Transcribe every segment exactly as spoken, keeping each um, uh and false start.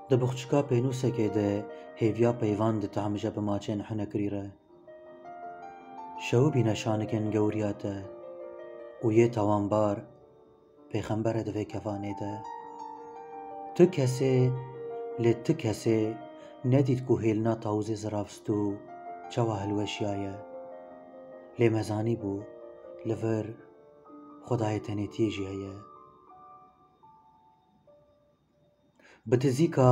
Di boxçika pênûsekê de hêviya peyvan di tamije bi maçên hunekirî re. Şewibîne şanikên gewriya te û yê tawanbar pêxembere di vê kevanê de. Tu kesê, lê tu kesê nedît ku hêlina tawizê ziravstû çawa hilweşiyaye. Lê me zanîbû li vir Xwedayê tenêtiyê jî heye. Bi tizîka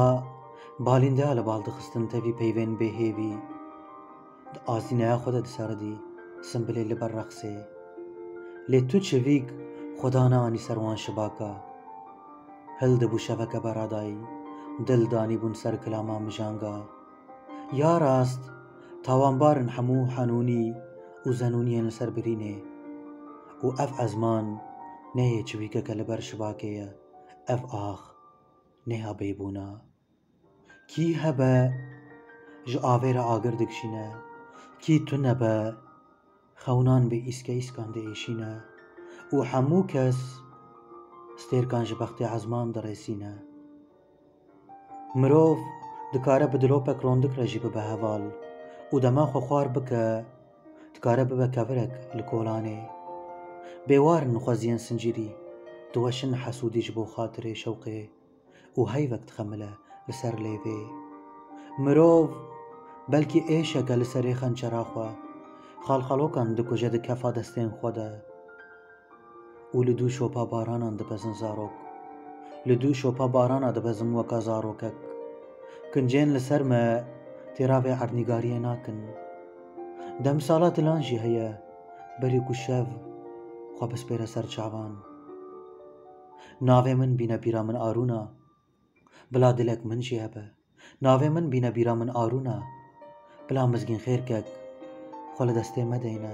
balîndeya li bal dixistin tevî peyvên bêhêvî. Di azîneya xwe de diseridî simbilê li ber rexsê. Lê tu çivîk xwe da neanî ser wan şibaka. Hildibû şeveke beradayî, dil danîbûn ser kilama mijanga. Ya rast, tawanbar in hemû henûnî û zenûniyên li ser birînê. Û ev ezman ne yê çivîkeke li ber şibakê ye, ev ax nêha bêbûna. Kî hebe ji avê re agir dikişîne, kî tune be xewnan bi îske îskan diêşîne û hemû kes stêrkan ji bextê ezman dirêsîne. Mirov dikare bi dilopek rondik re jî bibe heval û dema xwe xwar bike, dikare bibe kevirek li kolanê. Bêwar in xweziyên sincîrî diweşin hesûdî ji bo xatirê şewqê û heyvek dixemile li ser lêvê. Mirov belkî êşeke li serê xençera xwe, xalxalokan dikuje di kefa destên xwe de. Û li dû şopa baranan dibezin zarok. Li dû şopa barana dibezim weka zarokek. Kincên li ser me têravê erdnîgariyê nakin. Demsala dilan jî heye, berî ku şev xwe bispêre ser çavan. Navê min bîne bîra min arûna, bila dilek min jî hebe. Navê min bîne bîra min arûna, bila mizgîn xêrkek xwe li destê me deyne.